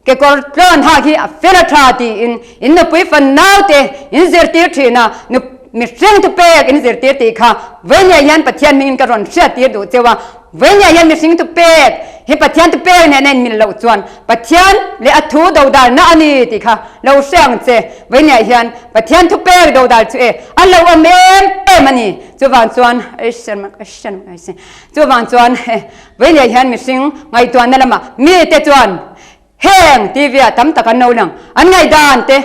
Kekawr tlawn hak hi a fel a tha tiin in nupui fan naute in zirtir thin a, nu mihring thupek in zirtir tih kha Vawinia hian Pathian hmingin ka rawn hriattir duh cheu a, Vawinia hian mihring thupek hi Pathian thupek nena in mil loh chuan Pathian leh a thu dodalna a ni tih kha lo hre ang che, Vawinia hian Pathian thupek dodal chu e a lo awm em em a ni, chuvang chuan chuvang chuan Vawinia hian mihring ngaihtuahna lamah mite chuan heng TV ah tam tak an lo lang, an ngaihdan te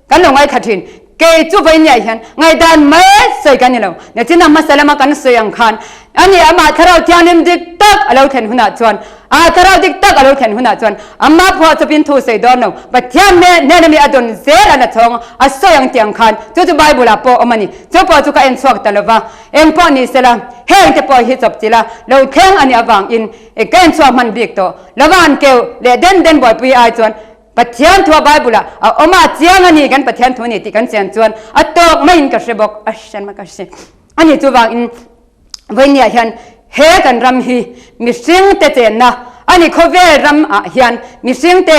kan lo ngaithla thin. Kei chu Vawinia hian ngaihdan mai sawi kan ni lo. Nachina hmasa lama kan sawi ang khan ani amah thlarau thianghlim dik tak a lo thlen hunah chuan, a thlarau dik tak a lo thlen hunah chuan amah phuah chawpin thu sawi dawn lo. Pathian hnena mi a dawn zel a la chhawng a sawi ang tih ang khan chu chu Bible ah pawh awm a ni. Chu pawh chu ka en chhuak ta lova. Eng pawh ni sela, heng te pawh hi chawp chila lo thleng a nih avangin ka en chhuak hman bik tawh. Lova an keuh leh den den buaipui ai chuan Pathian thua Bible ah a awm a chiang a ni kan Pathian thu ni tih kan chian chuan a tawk maiin ka hre bawk a hre ka hre a ni. Chuvangin vawinia hian he kan ram hi mihring te chenna a ni khawvel ram ah hian mihring te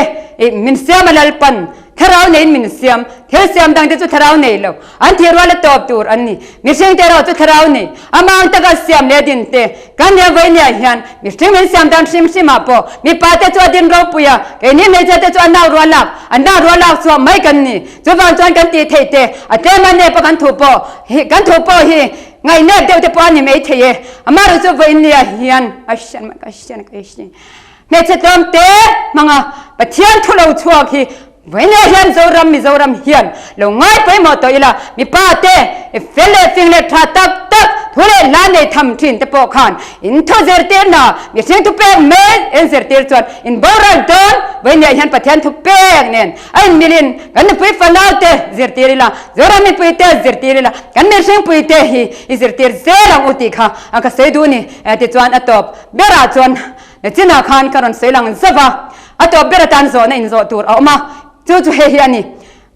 min siam a Lalpan thlarau neiin min siam thil siam dang te chu thlarau nei lo An thih rual a tawp tur an ni. Mihring te erawh chu thlarau ni. Amah taka siam leh din te kan nia vawinia hian mihring min siam dan hrim hrim ah pawh mipa te chu a din ropui a, keini hmeichhia te chu a nau rual lak, an nau rual lak chhuah mai kan ni. Chuvang chuan kan tih theih te a tlem a nep a kan thu pawh hi kan thu pawh hi ngaihnep deuh te pawh a ni mai thei e. Amaherawhchu chu vawinia hian a hriat ka hriat ka hriat hmeichhe tlawm te hmanga Pathian thu lo chhuak hi Vawinia hian Zoram Mizoram hian lo ngai pawimawh tawh ila, mipa te fel leh fing leh tha tak tak thu leh hla nei tham thin te pawh khan in thu zirtirna mihring thu pek mai en zirtir chuan in boral dawn. Vawinia hian Pathian thu pek nen a inmilin kan nupui fanau te zirtir ila, Zoram mipui te zirtir ila, kan mihring pui te hi i zirtir zel ang u tih kha a ka sawi duh ni. Tichuan a tawp berah chuan Chinah khan ka rawn sawi lang zauh a. A tawp ber atan zawhna inzawh tur a awm a, chu chu hei hi a ni.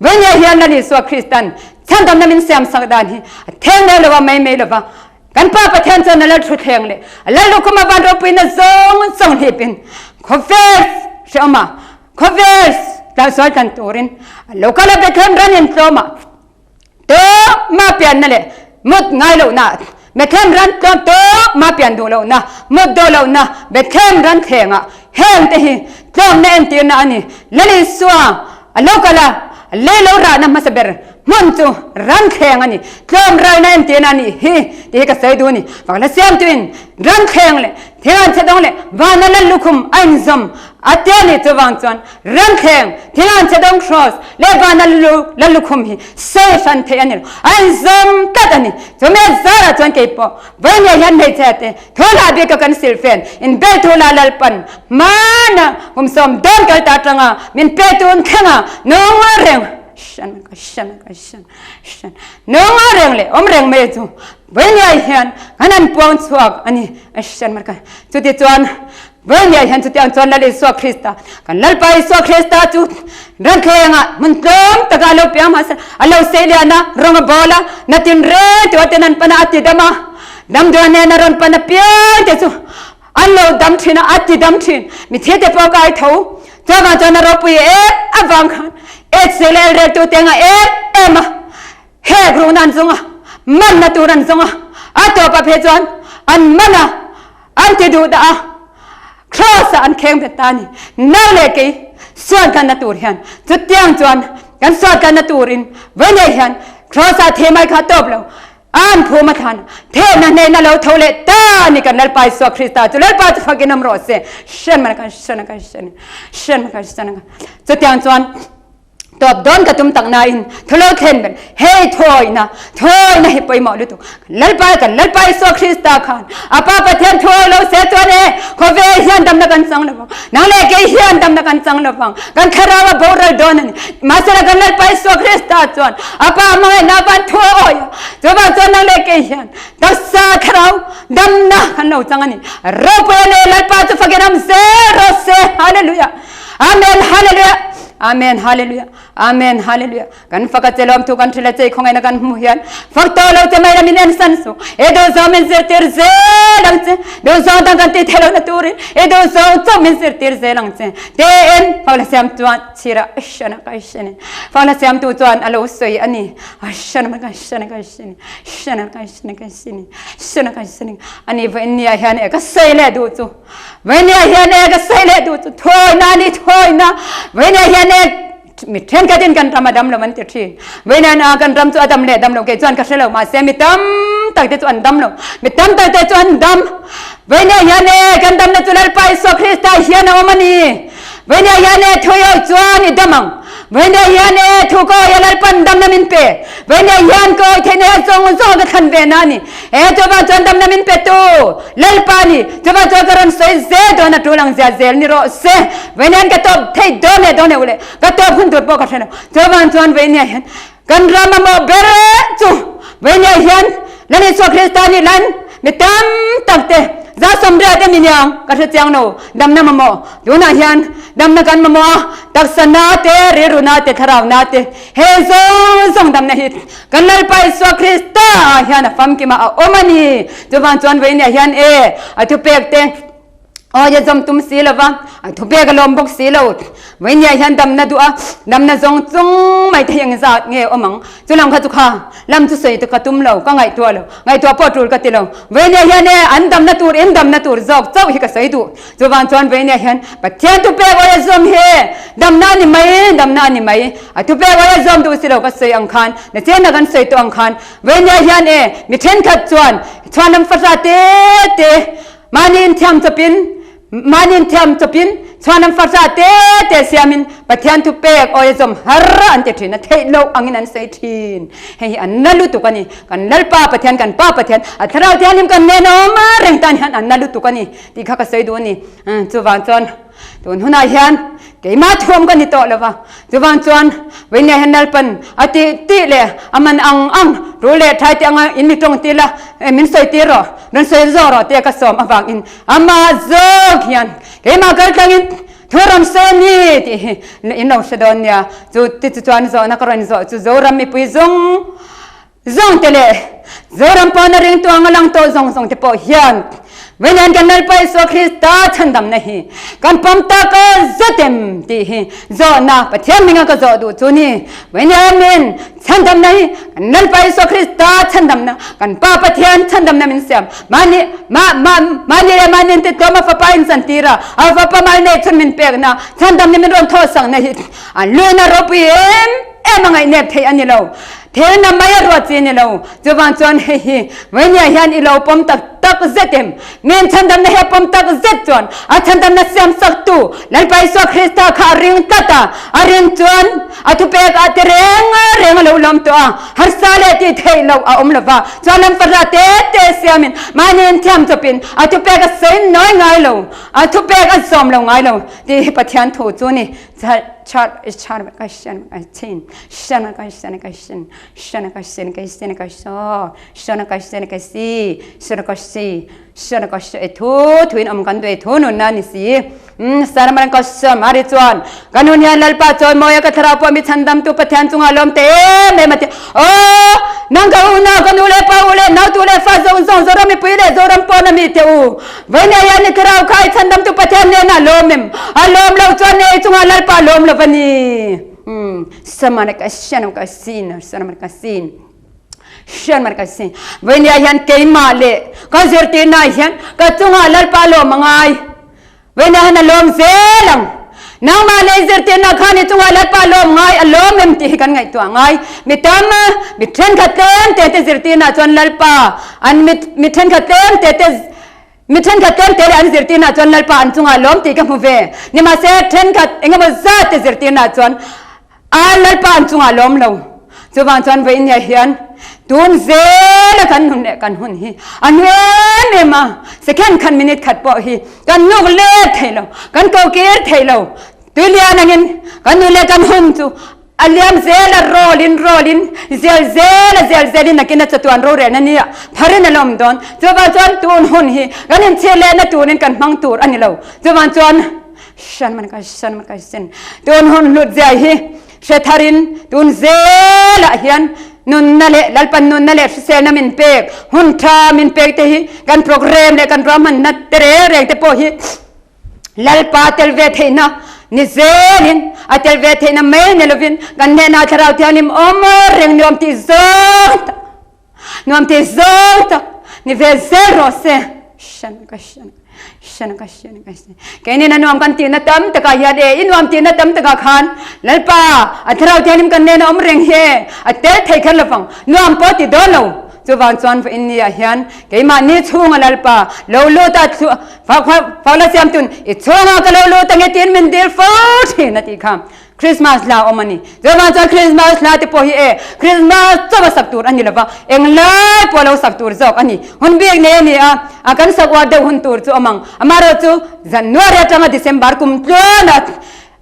Vawinia hian Lal Isua Kristan chhandamna min siam sak dan hi a theng mai lova mai mai lova, kan Pa Pathian chuan a Lal Thuthleng leh a Lal Lukhum a van ropuina zawng zawng hlipin khawvel hrehawm a, khawvel tlansual tlan turin a lo kal a Bethlehem ran intlawm ah Tawp ma pianna leh mut ngai lohna, Bethlehem ran tlawm tawp ma pian duh lohna, mut dawh lohna, Bethlehem ran thlengah heng te hi tlawmna entirna a ni. Lal Isua a lo kal a, lei lo rahna hmasa ber hmun chu ran thleng a ni. Tlawm ralna entirna a nih hi tih hi ka sawi duh a ni. Fakna siamtuin ran thleng leh Thian chhe dawng leh vana lal lukhum a inzawm a tia ni chuvang chuan ramthleng Thian chhe dawng kraws leh vana lal lukhum hi sawi hran theih a ni lo, a inzawm tlat a ni. Chumi a zarah chuan kei pawh vawinia hian hmeichhia te thula bika kan silfen inbel thula Lalpan hmana kum 70 kal ta atanga min pe tun thlenga nung reng hran ka hran ka hran hran nung reng leh awm reng mai chu vawinia hian kan han puang chhuak a ni. Chuti chuan Vawinia hian chutiang chuan Lal Isua Krista, kan Lalpa Isua Krista chu ranthlengah hmun tlawm taka a lo piang hmasa, a lo sei lian a, rawng a bawl a, na tin reng tura ten an pan a, a ti dam a, damdawi hnena rawn pan apiang te chu an lo dam thin a, a ti dam thin. Mitthi te pawh ka ai tho. Chuvang chuan a ropui em avang khan HC leh Elreltu te anga em em a, Hek ruhna an zawng a, manna tur an zawng a, a tawpah phei chuan an man a, an ti duh dah a, Kraws-ah an kheng bet ta a ni. Nau leh kei sual tlanna tur hian chutiang chuan kan sual tlanna turin vawiinei hian Kraws-ah thei mai kha a tawp lo, an phum a thlan a, thehna hnehna lo tho leh ta a ni kan Lalpa Isua Krista chu Lalpa chu fakin awm rawh se. Hrenman kan hrenman kan hrenman kan hrenman chutiang chuan. Tawp dawn ka tum tak nain thulo thlen ber hei thuawihna thuawihna hi pawimawh lutuk. Kan Lalpa kan Lalpa Isua Krista khan a Pa Pathian thuawih lo se chuan e khawvel hian damna kan chang lovang. Nang leh kei hian damna kan chang lovang. Kan thlarau a boral dawn a ni. Mahsela kan Lalpa Isua Krista chuan a Pa hmangaihna van thuawih a. Chuvang chuan nang leh kei hian taksa thlarau damna kan lo chang a ni. Ropui a leh Lalpa chu fakin awm zel rawh se. Hallelujah. Amen. Hallelujah. Amen Hallelujah Amen Hallelujah Kan fak a che lawm thu kan hril a chei khawngaihna kan hmuh hian fak tawh lo che mai la min en san suh e duh zawng min zirtir zel ang che duh zawng dang kan tih theih lohna turin e duh zawng chauh min zirtir zel ang che te en fak la siam chuan chhira shana kai shani fak la siam tu chuan a lo sawi a ni shana kai shana kai shani shana kai shana kai shani shana kai shani ani vawiin nia hian e ka sawi leh duh chu Vainia hian e ka sawi leh duh chu thawina ni thawina Vainia hian e mi thenkhatin kan ram a dam lo an ti thin Vainia na kan ram chu a dam leh dam lo kei chuan ka hre lo mahse mi tam tak te chu an dam lo mi tam tak te chu an dam Vainia hian e kan damna chu Lalpa Isua Krista hian a awm a ni Vainia hian e thuio chuan i dam ang Vainia hian e thu ko ya Lalpan damna min pe Vainia hian ko theihna hian zawng zawng ka thlan ve na a ni e chuva chuan damna min pe tu Lalpa ni, chuva chuan ka rawn sawi zel dawn a tul ang zia zel ni rawh se. Vawiin ka tawp thei dawn leh dawn e ule, ka tawp hun tur pawh ka hre lo. Chuvang chuan vawiin hian kan ram mamawh ber chu vawiin hian Lal Isua Krista nih lan mi tam tak te za 80 te mi niang ka hre chiang lo damna mamawh. Tunah hian damna kan mamawh a, taksa na te, rilru na te, thlarau na te he zawng zawng damna hi Kan Lalpa Isua Krista ah hian a famkima a awm a ni. Chuvang chuan vawinia hian e, a thupek te aw ya zawm tum si lova, a thupek a lawm bawk si lo. Vawinia hian damna duh a, damna zawng chung mai te hi eng zat nge awm ang? Chu lam kha chu kha lam chu sawi ka tum lo, ka ngaihtuah lo, ngaihtuah pawh tul ka ti lo. Vawinia hian e, an damna tur, in damna tur zawk chauh hi ka sawi duh. Chuvang chuan vawinia hian Pathian thupek aw ya zawm hi damna a ni mai, damna a ni mai. A thupek aw ya zawm duh si lo ka sawi ang khan, na chenna kan sawi tawh ang khan vawinia hian e mi thenkhat chuan chhuanlam fahra te te mahni inthiam chawpin, mahni inthiam chawpin chhuanlam fahra te te siamin Pathian thupek aw ya zawm har an ti thin a, theih loh angin an sawi thin. Hei hi an na lutuk a ni. Kan Lalpa Pathian, kan Pa Pathian, a Thlarau Thianghlim kan nen a awm reng tan hian an na lutuk a ni. Tih kha ka sawi duh a ni. Chuvang chuan tun hunah hian keimah thuam ka ni tawh lo va. Chuvang chuan vawinia hian Lalpan a tih tih leh a man ang ang ru leh thai tih anga in mi tawng tir la, min sawi tir rawh, rawn sawi zawk rawh tia ka sawm avangin amah zawk hian keimah kaltlangin thu rawn sawi a ni tih hi in lo hre dawn nia. Chu ti chu chuan zawhna ka rawn zawh chu Zoram mipui zawng Zawng te leh Zoram pawna ringtu anga lang tawh zawng zawng te pawh hian Vawiin kan Lalpa Isua Krista chhandamna hi kan pawm tak a zet em tih hi zawhna Pathian hminga ka zawh duh chu ni. Vawiin min chhandamna hi kan Lalpa Isua Krista chhandamna, kan Pa Pathian chhandamna min siam. Mahni mah mah mahni leh mahni in titlawm a fapa in chantir a, a fapa mal neih chhun min pekna chhandamna min rawn thawhsakna hi an luina ropui em em a ngaihnep theih a ni lo. Thelna mai a ruat chi ni lo. Chuvang chuan hei hi Vainia hian i lo pawm tak tak zet em? Min chhandamna hi a pawm tak zet chuan a chhandamna siam saktu Lalpa Isua Krista kha a ring tlat a, a ring chuan a thupek ah te reng reng a lo lawm tawh a, harsa leh tih theih loh a awm lo va, chuan lam fahra te te siamin mahni inthiam chawpin a thupek a sawi nawi ngai lo, a thupek a zawm lo ngai lo tih hi Pathian thu chu a ni. Char char ka shan ka chin shan ka shan ka shin shan ka shin ka sin ka so shan ka shin ka si shan ka si shan ka se thu thuin om kan dui thu nun na ni si saramaran ka som ari chuan kan hun hian lalpa chawi mawia ka thlarau pawh mi chhandam tu pathian chunga lawm te em em ati o nang ka u nau ka nu le pa u le nau tu le fa zawng zawng zoram mipui le zoram pawn ami te u Vawinia hian i thlarau kha i chhandamtu Pathian hnenah lawm em? A lawm lo chuan nei chungah Lalpa lawm lo va ni. Samana ka sian ka sin, samana ka sin. Sian ka sin. Vawinia hian keimah leh ka zirtirna hian ka chungah Lalpa lawm a ngai. Vawinia hian a lawm zel ang. Nangmah leh i zirtirna khan i chungah Lalpa lawm ngai a lawm em tih hi kan ngaihtuah ngai. Mi tam, mi thenkhat tlem te te zirtirna chuan Lalpa an mi thenkhat tlem te te mi thenkhat tlem te leh an zirtirna chuan Lalpa an chungah lawm tih ka hmu ve. Nimahse thenkhat engemaw zat te zirtirna chuan. A Lalpa an chungah lawm lo. Chuvang chuan vawiin ah hian tun zela kan nun leh kan hun hi a hnu em em a, second khat minute khat pawh hi kan nuk let thei lo, kan ko kir thei lo. Tuilian angin kan nun leh kan hun chu a liam zel a, roll in roll in zel zel a zel zel in nakin a chatuan rorelna ni ah pharin a la awm dawn. Chuvang chuan tun hun hi kan inchhir lehna turin kan hmang tur a ni lo. Chuvang chuan Shan man ka shan man ka sin. Tun hun hlut zia hi hre tharin tun zelah hian nunna leh Lalpan nunna leh hriselna min pek hun tha min pek te hi kan program leh kan ruahmanna te reng reng te pawh hi Lalpa tel ve theihna ni zelin a tel ve theihna mai ni lovin kan hnenah Thlarau Thianghlim awm reng nuam tih zawng tak Nuam ti zawng tak ni ve zel rawh se. Shan ka shan shan ka shan ka shan. Keini na nuam kan tihna tam takah hian e i nuam tihna tam takah khan Lalpa a thlarau thianghlim kan nen a awm reng hi e a tel thei kher lovang nuam pawh ti dawn lo. Chuvang chuan vawiin ni ah hian keimahni chhunga Lalpa lo lut a fak la siam tun i chhungah ka lo lut ange tiin min dil fo thin a tih kha. Christmas hla awm a ni. Chuvang chuan Christmas hla te pawh hi e Christmas chauh a sak tur a ni lova, englai pawh lo sak tur zawk a ni. Hun bik nei a ni a, a kan sak uar deuh hun tur chu awm ang. Amaherawh chu January atanga December kum tluan a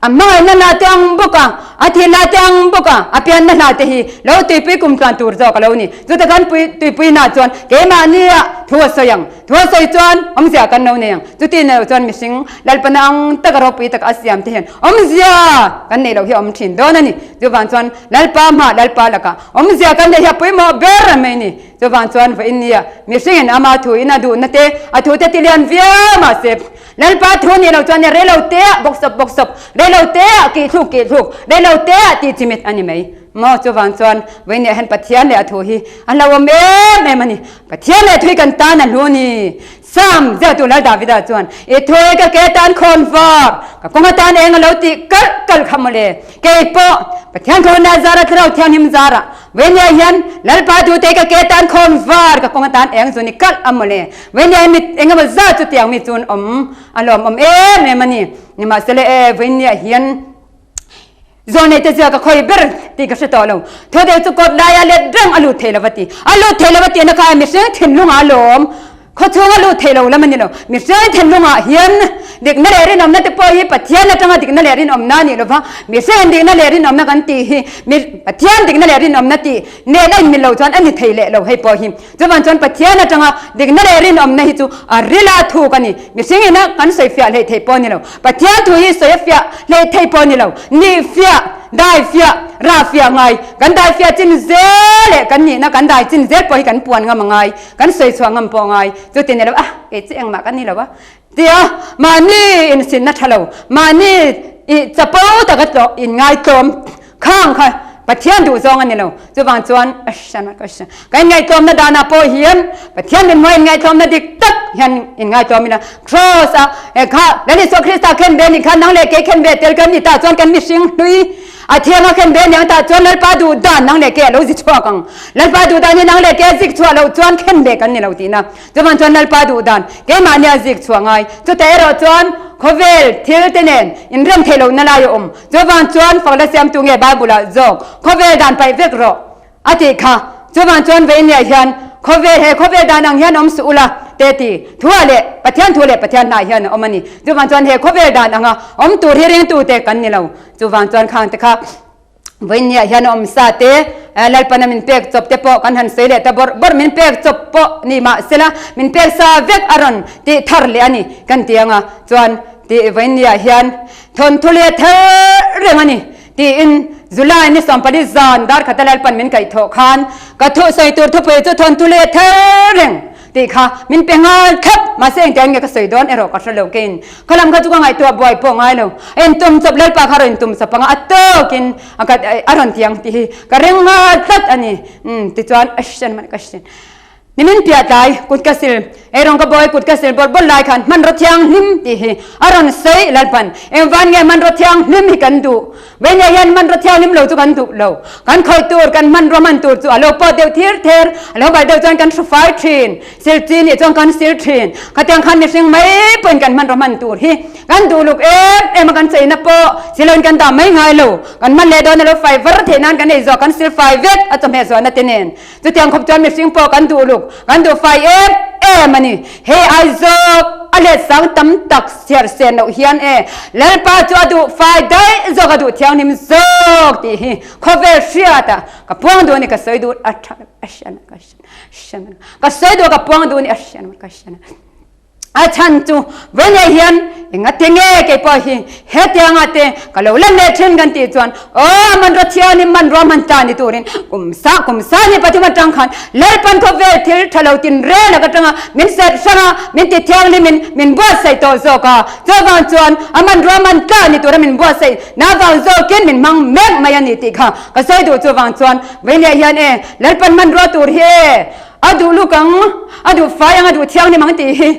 a hmangaihna hla te ang bawk a, a thih hla te ang bawk a, a pianna hla te hi lo tuipui kum tluan tur zawk a lo ni. Chuta kan pui tuipuina chuan keimahnia thu a sawi ang. Thu a sawi chuan awmzia kan lo nei ang. Chuti nei lo chuan mihring Lalpana ang taka ropui taka a siam te hian awmzia kan neih loh hi a awm thin dawn a ni. Chuvang chuan Lalpa hma Lalpa lakah awmzia kan neih hi a pawimawh ber mai a ni. Chuvang chuan vawiin nia mihringin ama thu in a duhna te a thu te ti lian viau mahse Lalpa thu nih loh chuan rei lo te ah bawk sawp bawk sawp, rei lo te ah kih thluk kih thluk, rei lo te ah tih chimit a ni mai. Maw chuvang chuan vawiin nia hian Pathian leh a thu hi a hlauhawm em em a ni. Pathian leh a thu hi kan tan a hlu a ni. Sam, ziaktu Lal Davida chuan, I thuai ka ke tan khawn vak, ka kawng atan eng a lo tih kalh kalh kha mawle. Kei pawh, Pathian khawnna zara Thlarau Thianghlim zara, Venia hian Lalpa duhte ka ke tan khawn var, ka kawng atan eng zu ni kalh a mawle. Venia hi mit engemaw zat chutiang mi chun awm a lawmawm em em a ni. Nimahsela e, Venia hian Zawlnei te zia ka khawi ber tih ka hre tawh lo. Thaw deuh chu kawt laia let reng a lut thei lo va ti. A lut thei lo va tihna kha mihring thinlungah a lawm. Khawchhung a lut thei lo lam a ni lo. Mihring thinlungah hian dikna leh rinawmna te pawh hi Pathian atanga dikna leh rinawmna a nih lo va, mihring dikna leh rinawmna kan tih hi Pathian dikna leh rinawmna tih nen a inmil lo chuan a ni thei leh lo hei pawh hi. Chuvan chuan Pathian atanga dikna leh rinawmna hi chu a rila thuk a ni. Mihring ina kan sawi fiah hleih theih pawh a ni lo. Pathian thu hi sawi a fiah hleih theih pawh a ni lo. Nih fiah, dai fiah, rah fiah ngai. Kan dai fiah chin zel leh kan nihna kan dai chin zel pawh hi kan puan ngam a ngai, kan sawi chhuah ngam pawh a ngai. Chuti ni lo, ah kei chu engmah ka ni lo a tia mahni insinna tha lo, mahni i chapo taka tlawh inngai tlawm Khang kha Pathian duh zawng a ni lo. Chuvang chuan ka inngaihtlawmna danah pawh hian Pathian min hmuh inngaihtlawmna dik tak hian inngaihtlawm ila Kraws a he kha Lal Isua Krista khen ve nih kha nang leh kei khen ve tel kan ni tah chuan kan mihring hlui a thianga khen ve niang tah chuan Lalpa duh dan nang leh kei a lo zi chhuak ang. Lalpa duh dan hi nang leh kei a zik chhuah loh chuan khen ve kan ni lo tihna. Chuvang chuan Lalpa duh dan keimahni a zik chhuah ngai. Chutah erawh chuan khawvel thil te nen inrem theih lohna lai a awm. Chuvang chuan fakna siamtu nge Bible ah zawk khawvel dan paih vek rawh a tih kha. Chuvang chuan veinia hian khawvel he khawvel dan ang hian awm suh ula te ti thu ah leh Pathian thu leh Pathian hnah hian a awm a ni. Chuvang chuan he khawvel dan anga awm tur hi ringtu te kan ni lo. Chuvang chuan khang te kha veinia hian a awm sa te Lalpana min pek chawp te pawh kan han sawi leh ta bawrh bawrh min pek chawp pawh ni mahsela min pek sa vek a rawn tih thar leh a ni kan ti anga chuan tih veinia hian Thawnthu leh ther reng a ni, tiin July ni 14 zan dar khata Lalpan min kaihthawh khan ka thu sawi tur thupui chu thawnthu leh ther reng tih kha min pe nghal thlap. Mahse engtiang nge ka sawi dawn erawh ka hre lo keiin khalam kha chu ka ngaihtuah buai pawh ngai lo. A intum chawp Lalpa kha a rawn intum chawp anga a tawkin a rawn ti ang tih hi ka ring nghal tlat a ni. Tichuan a hriat man ka hriat. Nimin piah tlai kut ka sil, eirawng ka bawi kut ka sil bawrh bawrh lai khan hmanraw thianghlim tih hi a rawn sawi Lalpan. Engvan nge hmanraw thianghlim hi kan duh? Veinia hian hmanraw thianghlim lo chu kan duh lo. Kan khawih tur, kan hmanraw hman tur chu a lo pawt deuh thir ther, a lo bal deuh chuan kan hru fai thin, sil chi nih chuan kan sil thin. Khatiang khan mihring mai pawhin kan hmanraw hman tur hi. Kan duh luk em em a kan cheina pawh siloin kan dah mai ngai lo. Kan hman leh dawn a lo fai var theih nan kan ei zawh kan sil fai vek a chawhmeh zawhna te nen. Chutiang khawp chuan mihring pawh kan duh luk, kan duh fai em em a ni. Hei ai zawk a let sang tam tak chhiar sen loh hian e Lalpa chu a duh fai daih zawk a duh thianghlim zawk tih hi khawvel hriat a ka puang duh a ni ka sawi duh a tha a hriat a ka hriat ka sawi duh a ka puang duh a ni a hriat a ka hriat A chhan chu Vawinei hian engati nge kei pawh hi hetianga te ka lo lan leh thin kan tih chuan aw a hmanraw thianin hmanrua hman ta ni turin kum sa kum sa ni pathum atang khan Lalpan khawvel thil tha lo tin rel ak atanga min serh hrang a, min ti thianghlimin min buatsaih tawh zawk a, chuvang chuan a hmanrua hman ta ni tura min buatsaih na vang zawkin min hmang mek mai a ni tih kha ka sawi duh chuvang chuan Vawinei hian e Lalpan hmanrua tur hi e A duh luk ang, a duh fai ang, a duh thianghlim ang tih hi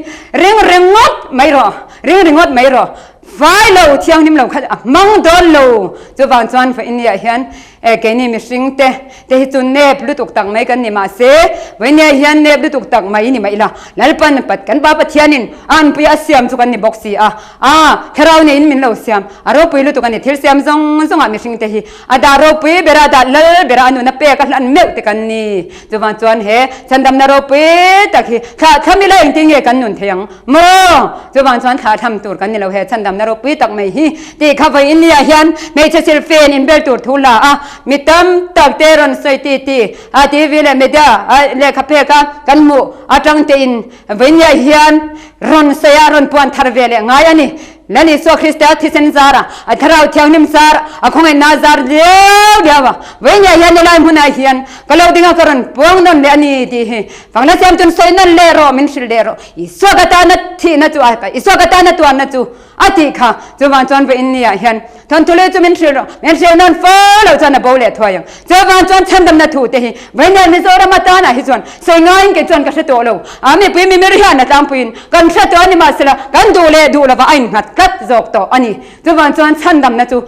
ring ringawt mai rawh, ring ringawt mai rawh. Fai lo, thianghlim lo kha a hmang dawn lo. Chuvang chuan Vawinia hian e keini mihring te te hi chu nep lutuk tak mai kan ni mahse Vawinia hian nep lutuk tak mai ni mai ila Lalpan pat kan Pa Pathianin a anpui a siam chu kan ni bawk si a, a thlarau neiin min lo siam a ropui lutuk a ni. Thil siam zawng zawngah mihring te hi a dah ropui bera a dah lal bera a nuna pek a hlan meuh te kan ni. Chuvang chuan he chhandamna ropui tak hi thlah thlam ila engtin nge kan nun thei ang maw? Chuvang chuan thlah thlam tur kan ni lo he chhandamna ropui tak mai hi tih kha vawi India hian hmeichhe silfen inbel tur thu la a, mi tam tak te rawn sawi ti ti a TV leh media a lehkha phek a kan hmuh atang tein vawi India hian rawn sawi a rawn puan thar ve leh ngai a ni. Lal Isua Krista thisen zar a, a Thlarau Thianghlim zar, a khawngaihna zar liau liau a, vawinia hian helai hmunah hian ka lo ding a ka rawn puang nawn leh a ni tih hi Fangla Siam chuan sawi nawn leh rawh, min hrilh leh rawh. Isua ka tana thihna chu a, Isua ka tana tuarna chu a tih kha. Chuvang chuan vawiin niah hian thawnthu leh chu min hrilh rawh, min hrilh nawn fo lo chuan a bo leh thuai ang. Chuvang chuan chhandamna thu te hi vawinia Mizoram atana hi chuan sawi ngaiin kei chuan ka hre tawh lo. A mipui mimir hian a tlangpuiin kan hre tawh a ni mahsela kan duh leh duh lovah a innghat tlat zawk tawh a ni. Chuvang chuan chhandamna chu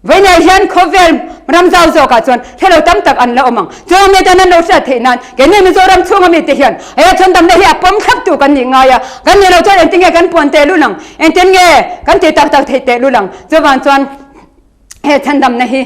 vawinia hian khawvel ram zau zawkah chuan hre lo tam tak an la awm ang. Chuang mi tan an lo hriat theih nan keini Mizoram chhunga mite hian he chhandamna hi a pawm thlaptu kan nih ngai a, kan nih loh chuan engtin nge kan puan tehlul ang, engtin nge kan ti tak tak theih tehlul ang. Chuvang chuan he chhandamna hi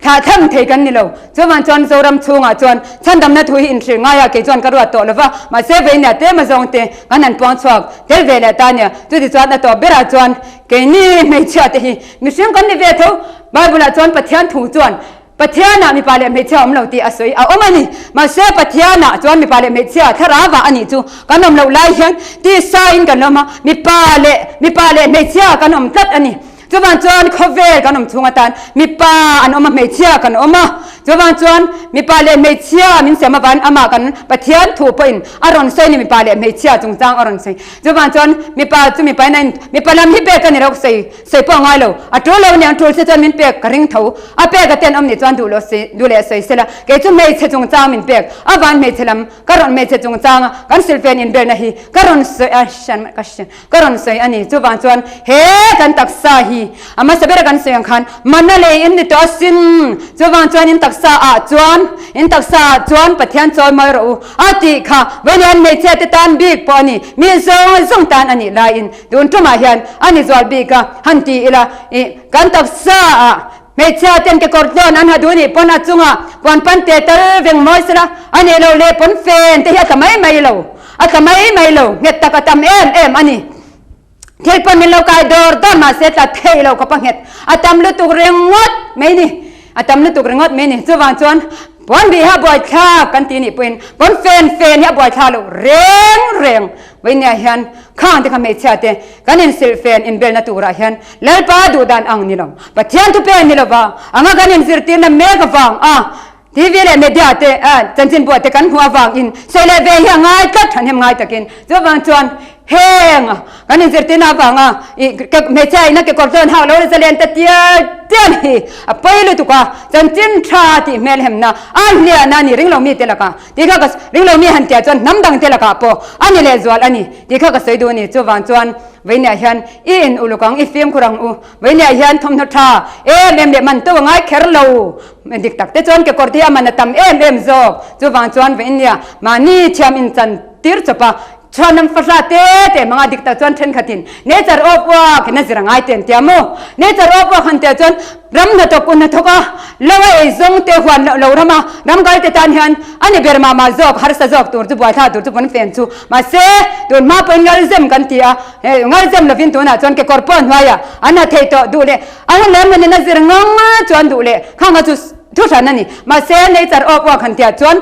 thlah thlang thei kan ni lo. Chuvang chuan Zoram chhungah chuan chhandamna thu hi inhrilh ngaiah kei chuan ka ruat tawh lo va, mahse veinia tlem a zawng te kan han puang chhuak tel ve leh ta nia. Chuti chuan a tawp berah chuan keini hmeichhia te hi mihring kan ni ve tho. Bible ah chuan Pathian thu chuan Pathianah mipa leh hmeichhia awm lo tih a sawi a awm a ni. Mahse Pathianah chuan mipa leh hmeichhia thlarauah a nih chu kan awm loh lai hian tisain kan awm a, mipa leh mipa leh hmeichhia kan awm tlat a ni. Chuvang chuan khawvel kan awm chhung atan mipa an awm a, hmeichhia kan awm a. Chuvang chuan mipa leh hmeichhia min siam avangin amah kan Pathian thu pawhin a rawn sawi ni mipa leh hmeichhia chungchang a rawn sawi. Chuvang chuan mipa chu mipa in a in mipa lam hi pek ka ni lo sawi sawi pawh a ngai lo. A tul lo aniang tul se chuan min pek ka ring tho. A pek a ten awm nih chuan duh loh si duh leh sawi sela kei chu hmeichhe chungchang min pek avangin hmeichhe lam ka rawn hmeichhe chungchanga kan silfen inbelna hi ka rawn sawi a hriat ka hria. Ka rawn sawi a ni. Chuvang chuan he kan taksa hi a hmasa bera kan sawi ang khan mana lei in ni tawh asin. Chuvang chuan in taksa ah chuan in taksa ah chuan Pathian chawi mawi rawh u a tih kha vawiin hmeichhia te tan bik pawh a ni. Mi zawng zawng tan a nih laiin tun tumah hian a ni zual bik a han ti ila ih kan taksa ah hmeichhia ten kekawr tlawn an ha duh nih pawn a chungah puan pan te tal veng mawi sela a nih loh leh pawn fen te hi a tla mai mai lo. A tla mai mai lo, nghet tak a tam em em a ni. Thil pawn min lo kai dawr dawr mahse tla thei lo khawp a nghet. A tam lutuk ringawt mai ni. A tam lutuk ringawt mai ni. Chuvang chuan pawn bih hi a buaithlak kan ti nih pawhin pawn fen fen hi a buaithlak loh reng reng. Vawinia hian khang te kha hmeichhia te kan insilh fen inbelna turah hian Lalpa duh dan ang ni lo, Pathian thupen ni lova anga kan inzirtirna mek avang a TV leh media te chanchinbuah te kan hmuh avangin sawi leh ve hi a ngai tlat thahnem ngai takin. Chuvang chuan heng kan inzirtirna avanga hmeichhia ina kekawr zawn hak lo zalen ta tial tial hi a pawi lutuk a, chanchin tha tih hmelhemna a hliahna a ni ring lo mi te lakah tih kha ka ring lo mi han tia chuan hnam dang te lakah pawh a ni lehzual a ni tih kha ka sawi duh a ni. Chuvang chuan vawinia hian i in uluk ang i fimkhur ang u. Vawinia hian thawmhnaw tha em em leh man to a ngai kher lo. Dik tak te chuan kekawr te hi a man a tam em em zawk. Chuvang chuan vawinia mahni thiam in chan tir chawp a. Chhuanam fahra te te hmanga dik tak chuan thenkhatin nature of work in a zir a ngai te an tia maw? Nature of work han tia chuan ram hnathawk u hnathawk a, lo a ei zawng te huan loh lo rama ram kal te tan hian a ni ber mah mah zawk, harsa zawk tur chu buaithla tur chu pawn fen chu. Mahse, tun hma pawhin ngalzem kan ti a, ngalzem lovin tunah chuan kekawr pawh hnuaiah an ha thei tawh duh leh a hun leh hmunin a zir ngang chuan duh leh khang kha chu thu hran a ni. Mahse, nature of work han tia chuan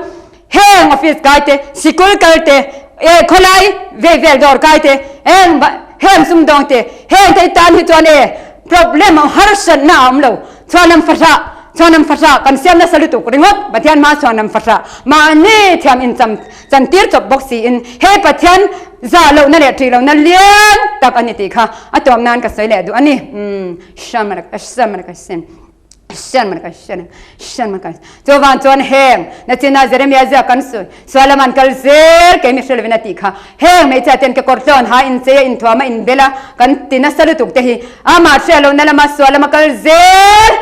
Heng office kai te, sikul kal te, e khawlai vei vel dawr kai te, heng heng sumdawng te, heng te tan hi chuan e problem a harsatna a awm lo. Chhuanam fahrah, chhuanam fahrah kan siam nasa lutuk ringawt Pathian hma chhuanam fahrah mahni thiam incham chantir chawp bawk siin he Pathian zah lohna leh ṭih lohna lian tak a ni tih kha a tuam nan ka sawi leh duh a ni. Umm Shamrak Shamrak Shem. Chuvang chuan heng nachina Jeremia ziak kan sawi sual lam an kal zel kei mi hre lovin a tih kha. Heng hmeichhia ten kekawr tlawn ha inchei a inthuam a inbel a kan ti nasa lutuk te hi amah hria lohna lama sual lama kal zel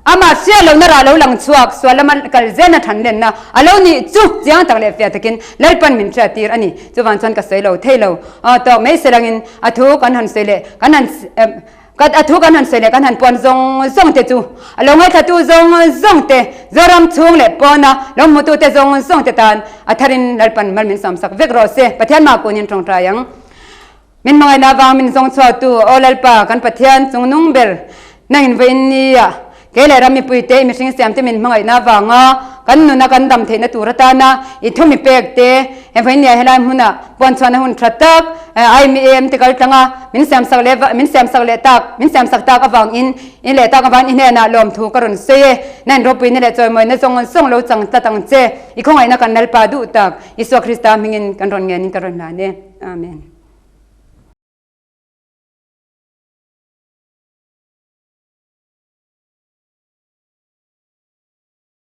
amah hria lohna rah lo lang chhuak sual lama kal zelna than lenna a lo nih chu chiang tak leh fiah takin Lalpan min hriat tir a ni. Chuvang chuan ka sawi lo thei lo tawk mai se langin a thu kan han sawi leh kan han Ka a thu kan han sawi leh kan han puan zawng zawng te chu a lo ngaithlatu zawng zawng te, Zoram chhung leh pawna lo hmutu te zawng zawng te tan a tharin Lalpan mal min sawmsak vek rawh se. Pathian mah kunin tawngtai ang. Min hmangaihna avang min zawng chhuaktu Aw Lalpa kan Pathian chungnung ber nangin vawiin nia Kei leh ram mipui te i mihring siam te min hmangaihna avanga kan nuna kan dam theihna tur atana i thu mi pek te he vawinia helai hmuna puan chhuahna hun tha tak IMEM te kal tlanga min siamsak leh min siamsak leh tak min siamsak tak avangin i leh tak avangin i hnenah lawmthu ka rawn sawi e. Na in ropuina leh chawimawina zawng zawng lo chang tlat ang che. I khawngaihna kan Lalpa duh tak Isua Krista hmingin kan rawn ngenin ka rawn hlan e. Amen.